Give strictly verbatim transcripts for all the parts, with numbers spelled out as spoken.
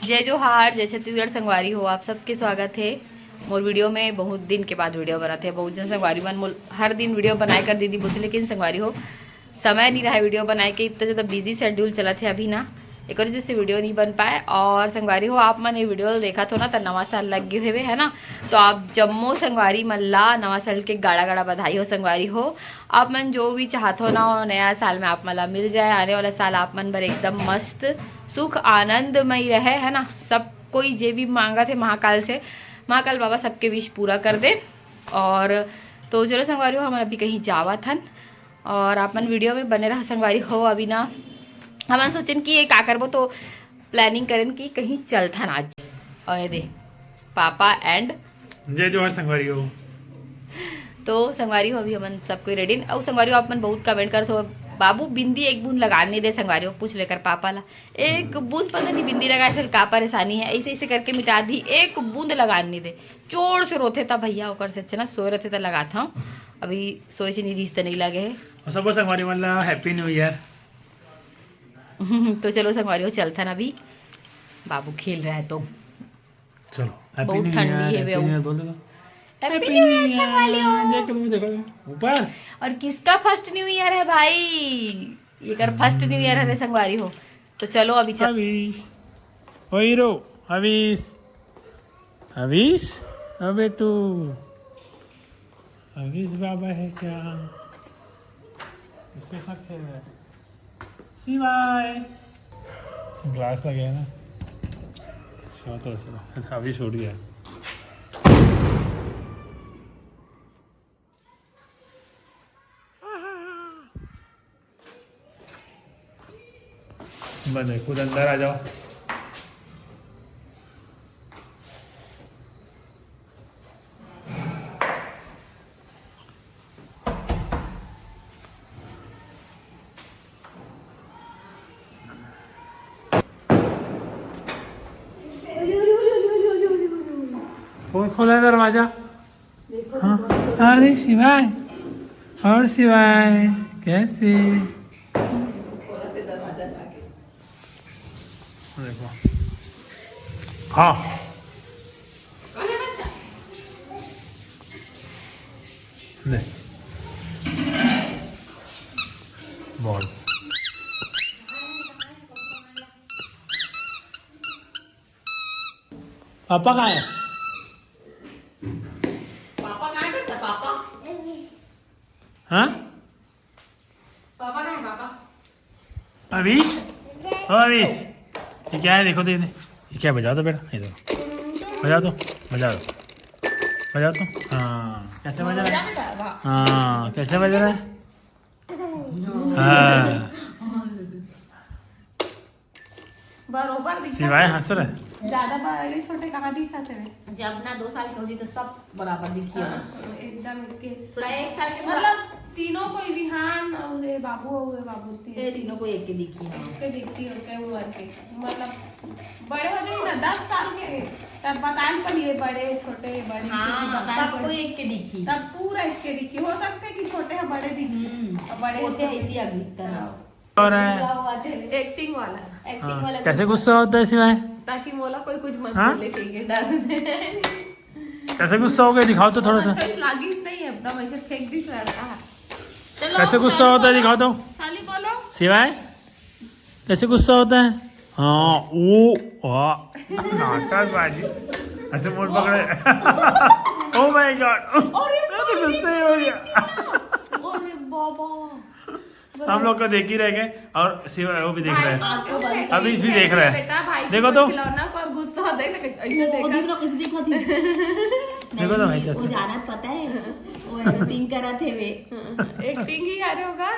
जय जोहार, जय छत्तीसगढ़ संगवारी हो, आप सबके स्वागत हे मोर वीडियो में। बहुत दिन के बाद वीडियो बनात हे। बहुत झन संगवारी मन मोल हर दिन वीडियो बनाए कर दीदी बोलथे, लेकिन संगवारी हो समय नहीं रहा वीडियो बनाए के, इतना ज़्यादा बिजी शेड्यूल चलत हे अभी ना, एक वजह से वीडियो नहीं बन पाए। और संगवारी हो, आप मन ये वीडियो देखत हो ना, त नवा साल लग गए हुए है ना, तो आप जम्मो संगवारी मन ला नवा साल के गाड़ा गाड़ा बधाई हो संगवारी हो। आप मन जो भी चाहत हो ना, वो नया साल में आप मन ला मिल जाए। आने वाला साल आप मन बर एकदम मस्त, सुख आनंदमय रहे, है ना। सब कोई जे भी मांगत हे महाकाल से, महाकाल बाबा सबके विश पूरा कर दे। और तो चलो संगवारी हो, हमन अभी कहीं जावत हन और आप मन वीडियो में बने रहा संगवारी हो। अभी ना हमन सोचेन कि ये का करबो, तो प्लानिंग करेन कि कहीं चलथन आज। और ये दे पापा एंड जय जोहार संगवारी हो। तो संगवारी हो, अभी हमन सब कोई रेडी। अउ संगवारी हो, आप मन बहुत कमेंट करत हो, "बाबू बिंदी एक बूंद लगान नहीं दे।" संगवारी हो, पूछ लेकर पापा ला, एक बूंद पता नहीं बिंदी लगाए से का परेशानी है, ऐसे ऐसे करके मिटा दी, एक बूंद लगान नहीं दे। जोर से रोथे त भैया, ओकर से अच्छा ना सोए रहते त लगात हूँ। अभी सोए से नहीं, रीस त नहीं लगे है। और सबो संगवारी मन ला हैप्पी न्यू ईयर। तो चलो संगवारी हो, चलथन अभी, बाबू खेल रहा है तो। चलो, हैप्पी बहुत न्यू ठंडी ईयर, है बे हैप्पी वो। न्यू ईयर बोल दो। हैप्पी न्यू ईयर संगवारी हो। देख के मुंह देखो ऊपर। और किसका फर्स्ट न्यू ईयर है भाई? ये कर फर्स्ट न्यू ईयर है रे संगवारी हो। तो चलो अभी चल। अविश, ओ हीरो, अविश, अविश, ओ बेटू, अविश बाबा है क्या? इसके साथ खेल रहा है। शिवाय। ग्लास लगे है ना, शिवा तो ऐसे ना। अभी छूट गया। बने खुद अंदर आ जाओ। कौन खोला है दरवाजा? हाँ, अरे शिवाय, और शिवाय, कैसे? देखो। हाँ। ले। बॉल। पापा कहाँ है? पापा कहाँ है बेटा, पापा? हाँ? पापा कहाँ है, पापा? अविश, ओ अविश, ये क्या है? देखो तो, ये ये क्या? बजाओ तो बेटा, ये दो, बजाओ तो, बजाओ, बजाओ तो। हाँ, कैसे बजा रहा है? हाँ, कैसे बजा रहा है? हाँ। बरोबर दिखत शिवाय हे। हंस रहा है। ज्यादा बड़े छोटे कहाँ दिखत हे? जब ना दो साल के हो जी तो सब बराबर दिखी हे। हाँ, एकदम एक के। थोड़ा एक साल के मतलब तीनों कोई विहान और ये बाबू और ये बाबू तीन। ये तीनों को एक के दिखी हे। एक के दिखी और के उम्र के। मतलब बड़े हो जाए ना दस साल के, तब बतान पड़ी बड़े छोटे, बड़े हाँ, छोटे बतान सब पड़ी। कोई एक के दिखी। तब पूरा एक के दिखी। हो सकता है कि छोटे हैं बड़े दिखी। हम्म। और बड़े वो हैं तो छोटे। इसी अभी तरह। हाँ। हो रहा है। गुस्सा हुआ थे। एक्टिंग वाला। एक्टिंग हाँ, वाला कैसे गुस्सा। गुस्सा होता है शिवाय? ताकि मोला कोई कुछ मत हाँ? बोले, कहीं के डर में। कैसे गुस्सा हो गया, दिखाओ तो थोड़ा सा। अच्छा, इस लागी नहीं है, एकदम ऐसे फेंक दी लड़का है। चलो, कैसे गुस्सा होता है, दिखाओ तो। खाली बोलो। शिवाय, कैसे गुस्सा होता है? हाँ, ओ, आ, नाटकबाजी। ऐसे मुंह पकड़े। Oh my God। अरे, गुस्सा ही हो गया। अरे बाबा। हम लोग को देख ही रह गए और शिव वो भी देख रहे हैं। अविश भी देख रहे हैं। देखो तो। खिलौना को गुस्सा होता है ना, कैसे, ऐसे वो देखा। देखो, कैसे देखो थी। देखो तो भाई, नहीं, वो कैसे। जाना पता है, वो एक्टिंग करा थे वे। एक्टिंग ही आ रहे होगा।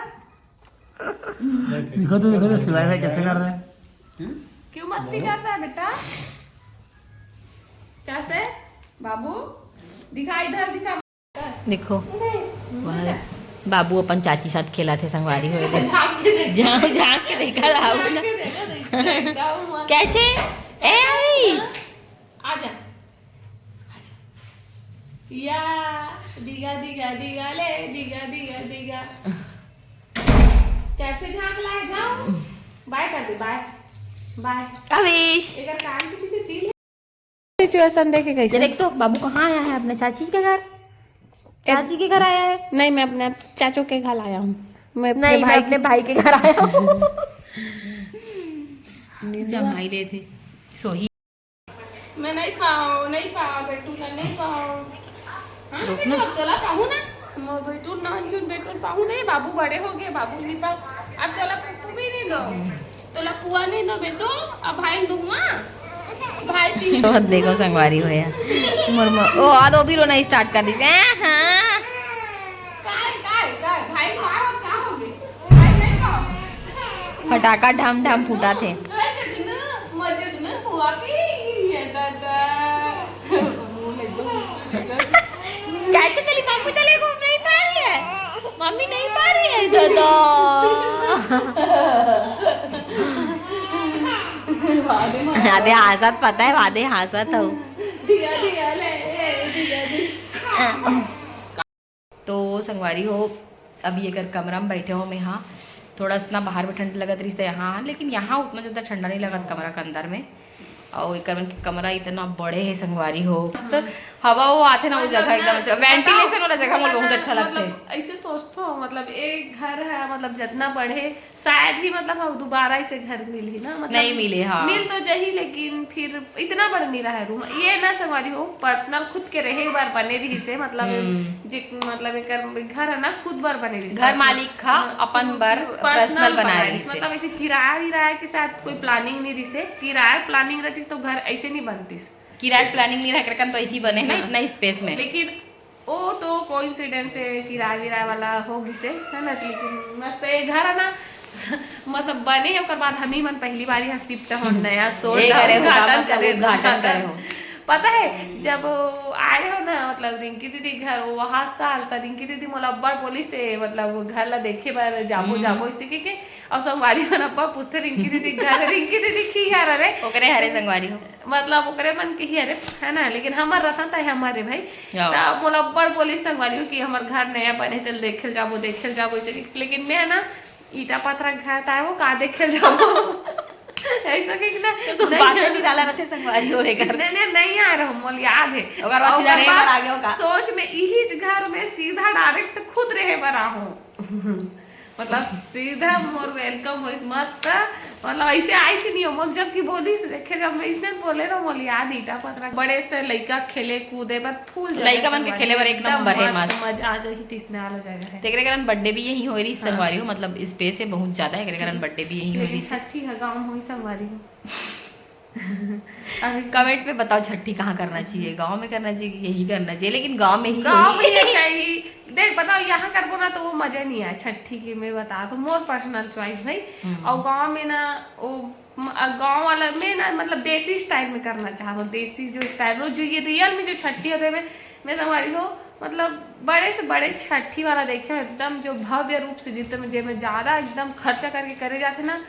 देखो तो, देखो तो, शिवाय भाई कैसे कर रहे हैं। क्यों मस्ती कर रहा है बेटा? कैसे बाबू? दिखा इधर, दिखा। देखो, बाबू अपन चाची साथ खेलत हे, संगवारी हो। झांक के देख। झांक, झांक के देखा राहुल। झांक के देखा, देखा, देखा हुआ। कैसे? ए, आजा। आजा। या, दिगा, दिगा, दिगा ले, दिगा, दिगा, दिगा। कैसे झांक लाए, जाओ। बाय कर दे, बाय। बाय। अविश, एकर कान के पीछे तिल है। सिचुएशन देखे कैसे? ये देख तो, बाबू कहाँ आया है? अपने चाची के घर। चाची के घर आया है। नहीं, मैं अपने चाचू के घर आया हूँ। मैं अपने नहीं, मैं भाई अपने भाई के घर आया हूँ। जमाई ले थे, सोही। मैं नहीं पाऊँ, नहीं पाऊँ, बेटू ला नहीं पाऊँ। हाँ, रुक ना। बेटू, अब तोला पाहूँ ना। मैं बेटू नान चुन, बेटू पाहूँ नहीं, बाबू बड़े हो गए, बाबू नहीं पाऊँ। अब तोला कुकू भी नहीं दो, तोला पुआ नहीं दो बेटू, अब भाई दूंगा। भाई पी तो मत देखो संगवारी हो यार। मोर, मोर, ओ, आ दो भी रोना स्टार्ट कर दी। हाँ, हाँ। काय, काय, काय? भाई मारो, का हो गई? भाई नहीं पाओ। फटाका ढम ढम फूटा थे। मजे ना, मजे ना, हुआ कि ये दादा। कैसे चली मम्मी तले को नहीं पा रही है, मम्मी नहीं पा रही है दादा। आधे हाँसत पता है, आधे हाँसत हो। दिया, दिया, ले, ए, दिया, दिया। तो संगवारी हो, अभी एकर कमरा में बैठे हो मैं, हाँ, थोड़ा सा ना बाहर में ठंड लगत रही तो यहाँ, लेकिन यहाँ उतना ज़्यादा ठंडा नहीं लगत कमरा के अंदर में। और एकर मन के कमरा इतना बड़े है संगवारी हो, मस्त हवा वो आथे ना, वो जगह एकदम से वेंटिलेशन वाला जगह मोला बहुत अच्छा लगता है। ऐसे सोचथो, मतलब एक घर है, मतलब जितना बड़े शायद ही, मतलब हम दोबारा इसे घर मिलही ना, मतलब नहीं मिले, हाँ। मिल तो जही, लेकिन फिर इतना बड़ नहीं रहा है रूम। ये ना संगवारी हो, पर्सनल खुद के रहे बार बने रही से, मतलब हम्म। जे, मतलब एकर घर है ना, खुद बार बने रही से, घर personal। मालिक खा हाँ, अपन खुद बर personal पर्सनल बना बनाए रही से, से। मतलब ऐसे किराया विराया के साथ कोई प्लानिंग नहीं रही से। किराया प्लानिंग रहती तो घर ऐसे नहीं बनती। किराया प्लानिंग नहीं रह करके तो ऐसी बने है ना, हाँ। इतना स्पेस में। लेकिन वो तो कोइंसिडेंस है, किराया विराया वाला हो गिसे, है ना? लेकिन मस्त ये घर है ना, मतलब बने है, ओकर बाद हम ही मन पहली बार यहाँ शिफ्ट हो, नया सोच ये करे हो, उद्घाटन मतलब करे, उद्घाटन करे हो। पता है, जब वो आए हो ना, मतलब रिंकी दीदी घर, वो वहाँ साल त रिंकी दीदी मोला अब्बड़ बोलिस हे, मतलब वो घर ला देखे बर जाबो, हम्म। जाबो इसे के, के। अब संगवारी मन अब्बड़ पूछते, "रिंकी दीदी घर, रिंकी दीदी की यार?" अरे ओकरे हरे संगवारी हो। मतलब ओकरे मन के ही हरे, है ना, लेकिन हमर रतन त हमर रे भाई। हाँ। त मोला अब्बड़ बोलिस संगवारी हो कि हमर घर नया बने, तेल देखे ल जाबो, देखे ल जाबो, इसे कि, लेकिन मैं ना ईटा पथरा घर त आए हो, का देखे ल जाबो? ऐसा कि ना, तो नहीं। बातें निराला रथे संगवारी हो, एकर। नहीं, नहीं, नहीं आ रहा हूँ, मोला याद है। ओकर बाद और सीधा ओकर रहे बाद बर आ गए हो का? सोच में इही घर में सीधा डायरेक्ट खुद रहे बर आहूँ। मतलब सीधा मोर वेलकम होइस, मस्त। मतलब ऐसे आइस नहीं हो मोर, जब कि बोलिस, देखे जब मैं इसने बोले रहो, मोला याद ईटा पथरा बड़े से लइका खेले कूदे बर फुल जगह लइका मन के संगवारी खेले बर हो, एक एकदम नंबर है, मस्त, मस्त। मजा आ जाही, तीसने वाला जगह है। तेकरे कारण बर्थडे भी यहीं हो रही हाँ। संगवारी हो, मतलब स्पेस है बहुत ज्यादा है, एकरे कारण बर्थडे भी यहीं हो लेकिन रही। छठी ह गांव होई संगवारी हो। अभी कमेंट में बताओ छठी कहाँ करना चाहिए, गांव में करना चाहिए कि यही करना चाहिए, लेकिन गांव में ही गांव होगी। में ही चाहिए। देख बताओ, यहाँ करबो ना तो वो मजा नहीं आए छठी के। मैं बता तो मोर पर्सनल चॉइस भाई। हम्म। और गांव में ना वो म-, अ, गांव वाला में ना, मतलब देसी स्टाइल में करना चाहत हूँ, देसी जो स्टाइल रो, जो ये रियल में जो छठी होते में मैं संगवारी हो, मतलब बड़े से बड़े छठी वाला देखे हो, एकदम जो भव्य रूप से, जितने में जेमे ज्यादा एकदम खर्चा करके करे जाते ना,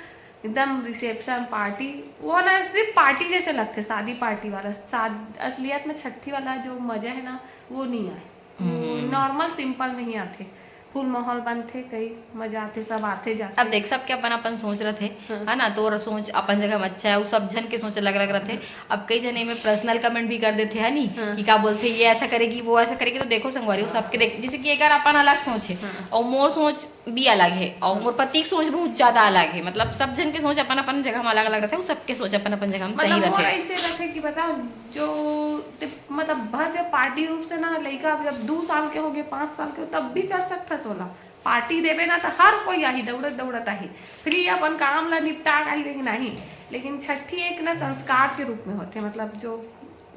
एकदम रिसेप्शन पार्टी, वो ना सिर्फ पार्टी जैसे लगते, शादी पार्टी वाला। शाद-, असलियत में छठी वाला जो मजा है ना, वो नहीं आए, वो हम्म। नॉर्मल सिंपल में ही आते। फुल माहौल बनथे, कई मजा आथे, सब आथे जाथे। अब देख, सबके अपन अपन सोच रथे, हाँ। है ना? तोर सोच अपन जगह में अच्छा है, वो सब झन के सोच अलग अलग रथे। हाँ। अब कई जने में पर्सनल कमेंट भी कर देथे, है नी? हाँ। कि का बोलथे, ये ऐसा करेगी, वो ऐसा करेगी। तो देखो संगवारी हो, हाँ। सबके देख, जैसे कि एकर अपन अलग सोच है हाँ। और मोर सोच भी अलग है और हम्म। मोर पति के सोच बहुत ज्यादा अलग है। मतलब सब झन के सोच अपन अपन जगह में अलग अलग रथे, वो सबके सोच अपन अपन जगह में मतलब सही मोर रथे। ऐसे रथे कि बताओ, जो ते-, मतलब भव्य पार्टी रूप से ना लइका अब जब दू साल के हो गए, पाँच साल के हो, तब भी कर सकथस ओला। पार्टी देबे ना त हर कोई आही, दौड़त दौड़त आही, फ्री अपन काम ला निपटा के आही, लेकिन आही। लेकिन छठी एक ना संस्कार के रूप में होथे, मतलब जो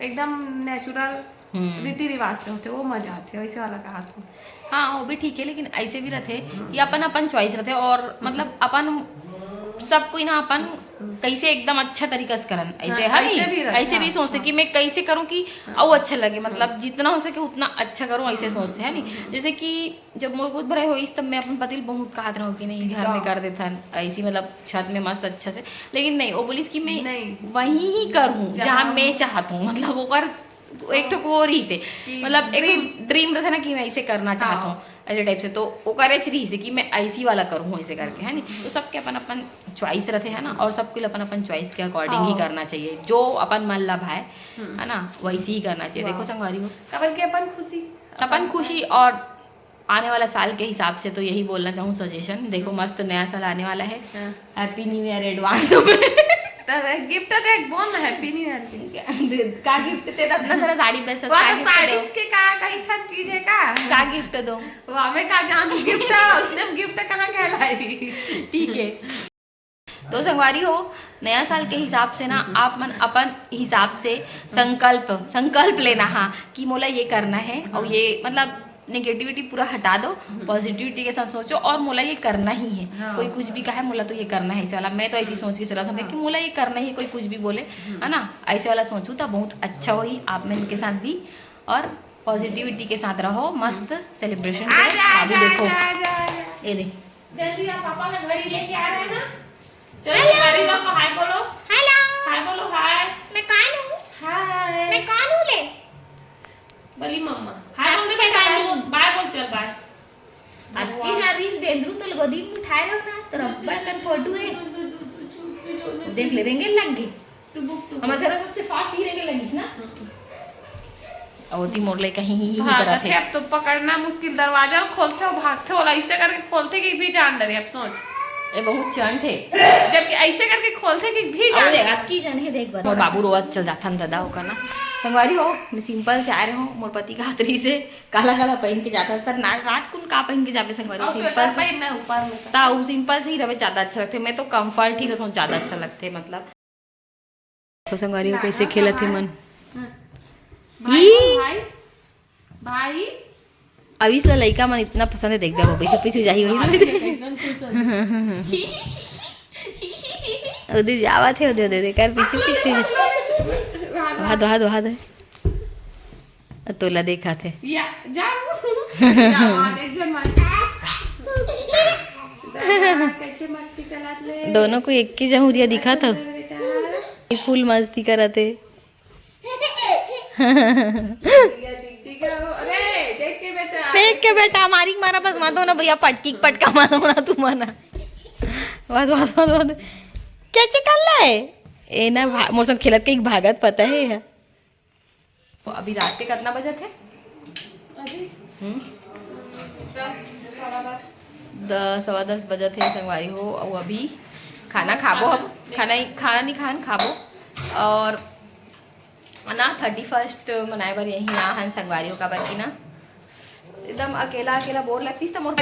एकदम नेचुरल हम्म। रीति रिवाज से होथे, वो मजा आथे, वैसे वाला कहा था। हाँ, वो भी ठीक है, लेकिन ऐसे भी रथे कि अपन अपन चॉइस रथे और मतलब अपन सब कोई ना अपन कैसे एकदम अच्छा तरीका से करन, ऐसे हाँ, है ऐसे नी? भी रखे, ऐसे भी हाँ, सोचते हाँ। कि मैं कैसे करूँ कि हाँ। अउ अच्छा लगे, मतलब हम्म। जितना हो सके उतना अच्छा करूँ, ऐसे हम्म, सोचते हैं नी। हम्म। जैसे कि जब मोर खुद भरे होइस तब मैं अपन पति ल बहुत कहत रहूँ कि नहीं घर में हाँ। कर देथन ऐसी, मतलब छत में मस्त अच्छा से, लेकिन नहीं, वो बोलिस कि मैं नहीं। वहीं ही करूँ जहाँ जहाँ मैं चाहत हूँ, मतलब ओकर एक ठो वो रहिस हे, मतलब एक ड्रीम रहथे ना कि मैं ऐसे करना चाहत हूँ, ऐसे टाइप से। तो ओकर एच रहिस हे कि मैं ऐसी वाला करूँ, ऐसे करके, है नी। तो सबके अपन अपन चॉइस रहथे, है ना, और सबके लिए अपन अपन चॉइस के अकॉर्डिंग ही करना चाहिए, जो अपन मन ला भाए, है ना, वैसे ही करना चाहिए। देखो संगवारी हो, काबर के अपन खुशी अपन खुशी और आने वाला साल के हिसाब से तो यही बोलना चाहूँ सजेशन। देखो, मस्त नया साल आने वाला है, happy new year advance. Gift दे, बोल ना, हैप्पी न्यू ईयर। का गिफ्ट दे? अपना सारा साड़ी में से का गिफ्ट दो? के का कई ठन चीज है का? का गिफ्ट दो? वो हमें का जान गिफ्ट, उसने गिफ्ट कहाँ कहलाई? ठीक है, तो संगवारी हो, नया साल के हिसाब से ना आप मन अपन हिसाब से संकल्प संकल्प लेना हा कि मोला ये करना है, और ये मतलब नेगेटिविटी पूरा हटा दो, पॉजिटिविटी के साथ सोचो और मोला ये करना ही है। कोई कुछ भी कहे, मोला तो ये करना है, ऐसे वाला। मैं तो ऐसी सोच के चलत हूँ कि मोला ये करना ही है, कोई कुछ भी बोले, है ना, ऐसे वाला सोचू तो बहुत अच्छा होही आप मन के साथ भी। और पॉजिटिविटी के साथ रहो, मस्त सेलिब्रेशन करो। अभी देखो, ये दे, जल्दी आप पापा का घड़ी लेके आ रहे हैं ना। चलो, सारी लोग को हाय बोलो। हेलो। हाय बोलो, हाय। मैं कौन हूँ? हाय। मैं कौन हूँ ले? बली मम्मा। हाय बोल दे बेटा, हाय बोल। बाय बोल, चल बाय। अतकी जा रही बेंदरू तो गोदी में उठाए रहो ना, तो रब्बड़ कन फोटो है। देख ले, रेंगे लग गई। हमर घर में सबसे फास्ट ही रेंगे लगिस ना। अउ ओती मोर ले कहीं ही नहीं करत है। अब तो पकड़ना मुश्किल, दरवाजा खोलथे अउ भागथे, ओला ऐसे करके खोलथे कि भी जान डरे। अब सोच, ये बहुत चंट है। जबकि ऐसे करके खोलथे कि भी जान डरे। अतकी जन है, देख बता। मोर बाबू रोवत चल जाथन दादा, ओकर ना संगवारी हो, मैं सिंपल से आ रहे हो, मोर पति का हाथ रही से काला काला पहन के जाता था ना, रात कुन का पहन के जाबे संगवारी हो, सिंपल से। पहनना ऊपर में। ता उ सिंपल से ही रहे, ज्यादा अच्छा लगथे। मैं तो कंफर्ट ही रखूँ, ज्यादा अच्छा लगथे मतलब। तो संगवारी हो, कैसे खेलत हे मन। भाई, भाई, भाई। अविश ला लइका मन इतना पसंद है, देख देखो पीछे पीछे जाही वही। उधर जावत है, उधर दे कर पीछे पीछे। हाथ हाथ हाथ। तोला देखा थे। या, जाओ। जाओ, देख जन मार। कैसे मस्ती करत ले। दोनों को एक ही जहूरिया दिखा था। ये फुल मस्ती करत है। देख के बेटा, मारी मारा बस, मातो ना भैया, पटकी पटका मारो ना तू मना। बस बस बस बस। कैसे कर ले? ए ना, मोर संग खेलत के एक भागत पता है। अभी रात के कितना बजत है? अभी हम्म। दस, सवा दस बजत है संगवारी हो। अउ अभी खाना खाबो हम, खाना ही, खाना नहीं खान खाबो। और ना थर्टी फर्स्ट मनाए बर यही ना हन संगवारी हो, काबर कि ना एकदम अकेला अकेला बोर लगतीस त मोर।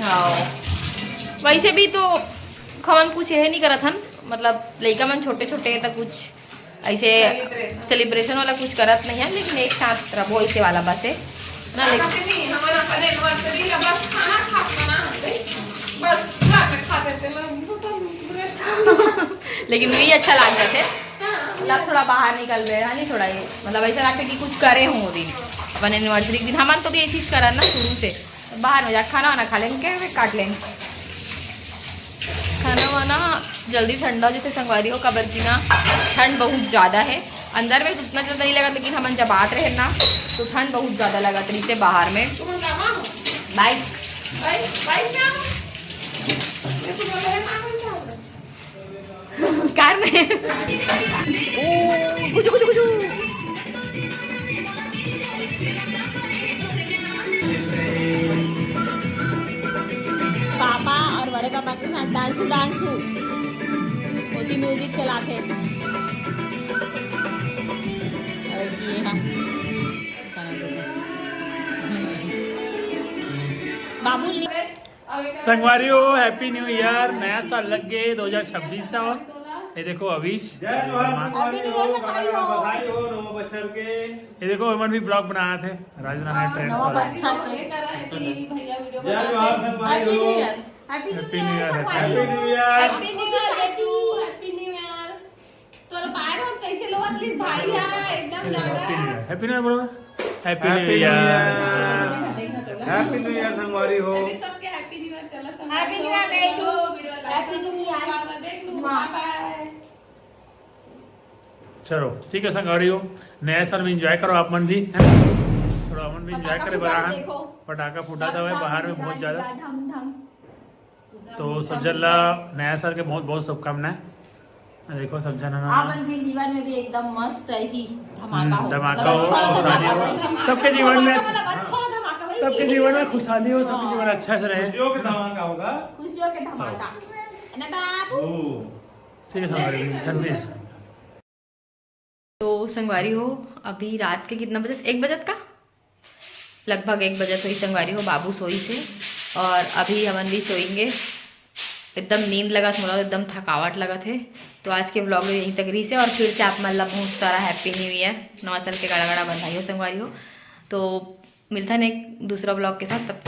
हाँ, वैसे भी तो हमन कुछ यह नहीं करत हन, मतलब लइका मन छोटे छोटे हैं त कुछ ऐसे सेलिब्रेशन वाला कुछ करत नहीं है, लेकिन एक साथ रहो ऐसे वाला बस है ना। लेकिन लेकिन वही अच्छा लगता है। मतलब थोड़ा बाहर निकल रहे हैं नहीं, थोड़ा ये मतलब ऐसा लगता है कि कुछ करे हूँ दिन अपन एनिवर्सरी के दिन। हमन तो भी ये चीज करन ना शुरू से, बाहर में जा खाना वाना खा लेंगे, केक काट लेंगे। खाना वाना जल्दी ठंडा हो जैसे संगवारी हो, काबर कि ना ठंड बहुत ज्यादा है। अंदर में उतना ज्यादा नहीं लगा, लेकिन हमन जब आत रहे ना तो ठंड बहुत ज्यादा लगा रही बाहर में। बाय। कार में। ओ, गुजु, गुजु, गुजु। पापा और बड़े पापा के साथ डांसू डांसू। ओती म्यूजिक चलाथे। और ये हा। बाबू ने संगवारी हो, हैप्पी न्यू ईयर, नया साल लग गए दो हज़ार छब्बीस साल। ये देखो अविश। जय जोहार संगवारी हो, बधाई हो नवा बछर के। ये देखो एमन भी ब्लॉग बनात हे, राजनारायण ट्रेंड्स वाला। अच्छा, ये कर रहा है कि भैया वीडियो जय जोहार संगवारी हो। Happy new year, happy new year, happy new year. Happy new year, happy new year. तोर पाए रोज कैसे लोग एटलीस्ट भाई हा एकदम ज्यादा। हैप्पी न्यू ईयर बोलो। Happy new year. Happy new year संगवारी हो। अभी सबके हैप्पी न्यू ईयर। चला संगवारी हो। Happy new year. वीडियो लाइक कर दो, वीडियो लाइक कर दो, देख लो। बाय बाय। चलो ठीक है संगवारी हो, नया साल में एंजॉय करो आप मन भी, है ना? थोड़ा अपन भी एंजॉय करे बर आए हन। पटाखा फूटा था भाई बाहर में बहुत ज्यादा। तो सब जन ला नया साल के बहुत बहुत शुभकामनाएं। देखो सब जन है ना। आपन के जीवन में भी एकदम मस्त ऐसी धमाका हो, धमाका हो, खुशहाली हो। सबके जीवन में सबके जीवन में खुशहाली हो, सबके जीवन अच्छा से रहे। खुशियों के धमाका होगा। खुशियों के धमाका, है ना बाबू? ठीक है संगवारी, धन्यवाद। तो संगवारी हो, अभी रात के कितना बजत? एक बजत का, लगभग एक बजत होही संगवारी हो, बाबू सोइस हे और अभी हमन भी सोएंगे। एकदम नींद लगत मोला, एकदम थकावट लगत हे। तो आज के ब्लॉग यहीं तक रहिस हे और फिर से आप मन ला बहुत सारा हैप्पी न्यू ईयर, नवा साल के गाड़ा गाड़ा बधाई हो संगवारी हो। तो मिलथन एक दूसरा ब्लॉग के साथ, तब तक